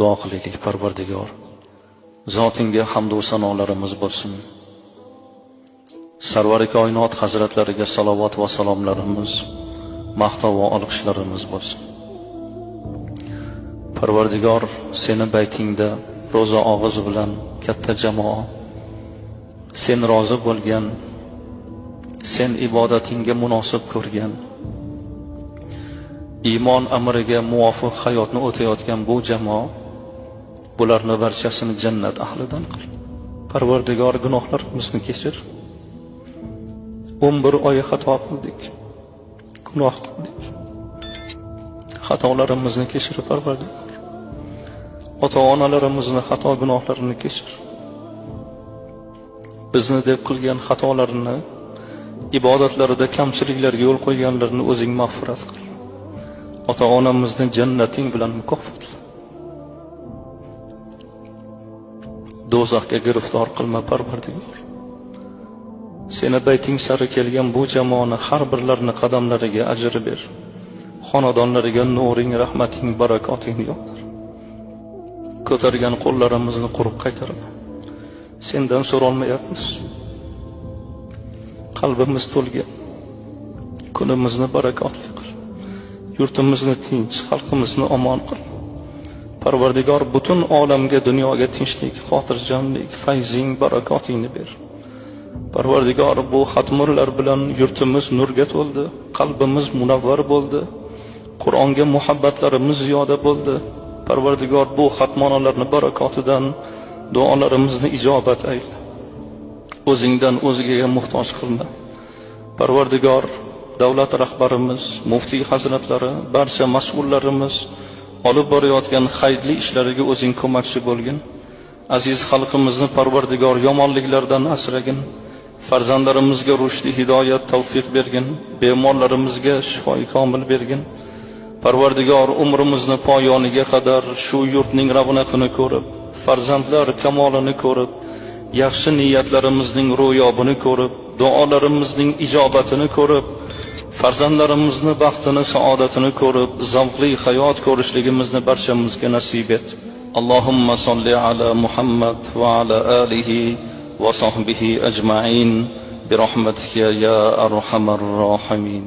Duo qilaylik. Parvardigor, zotingga hamd va sanolarimiz bo'lsin. Sarvari koinot hazratlariga salovat va salomlarimiz, maqtov va olqishlarimiz bo'lsin. Parvardigor, seni baytingda ro'za og'iz bilan katta jamoa, sen rozi bo'lgan, sen ibodatingga munosib ko'rgan, iymon amriga muvofiq hayotni o'tayotgan bu jamoa, bularni barchasini jannat ahlidan qil. Parvardigor, gunohlarimizni kechir. 11 oy xato qildik, gunoh qildik. Xatolarimizni kechir, Parvardigor. Ota onalarimizni xato gunohlarini kechir. Bizni deb qilgan xatolarini, ibodatlarida kamchiliklarga yo'l qo'yganlarini o'zing mag'firat qil. Ota onamizni jannating bilan mukofotla. Do'zaxga giriftor qilma, Parvardigor. Seni bayting sari kelgan bu jamoani har birlarini qadamlariga ajr ber. Xonadonlariga nuring, rahmating, barakotingni yog'dir. Ko'targan qo'llarimizni quruq qaytarma. Sendan so'rolmayapmiz. Qalbimiz to'lgan. Kunimizni barakotli qil. Yurtimizni tinch, xalqimizni omon qil. Parvardigor, butun olamga, dunyoga tinchlik, xotirjamlik, fayzing, barakotingni ber. Parvardigor, bu xatmurlar bilan yurtimiz nurga to'ldi, qalbimiz munavvar bo'ldi. Qur'onga muhabbatlarimiz ziyoda bo'ldi. Parvardigor, bu xatmonalarni barakotidan duolarimizni ijobat ayla. O'zingdan o'zgaga muhtoj qilma. Parvardigor, davlat rahbarimiz, muftiy hazratlari, barcha mas'ullarimiz olib borayotgan xayrli ishlariga o'zing ko'makchi bo'lgin. Aziz xalqimizni, Parvardigor, yomonliklardan asragin. Farzandlarimizga rushdi, hidoyat, tavfiq bergin. Bemorlarimizga shifoi komil bergin. Parvardigor, umrimizni poyoniga qadar shu yurtning ravnaqini ko'rib, farzandlar kamolini ko'rib, yaxshi niyatlarimizning ro'yobini ko'rib, duolarimizning ijobatini ko'rib, farzandlarimizni baxtini, saodatini ko'rib, zavqli hayot ko'rishligimizni barchamizga nasib et. Allohumma solli ala Muhammad va ala alihi va sahbihi ajma'in bi rahmatika ya arhamar rohimin.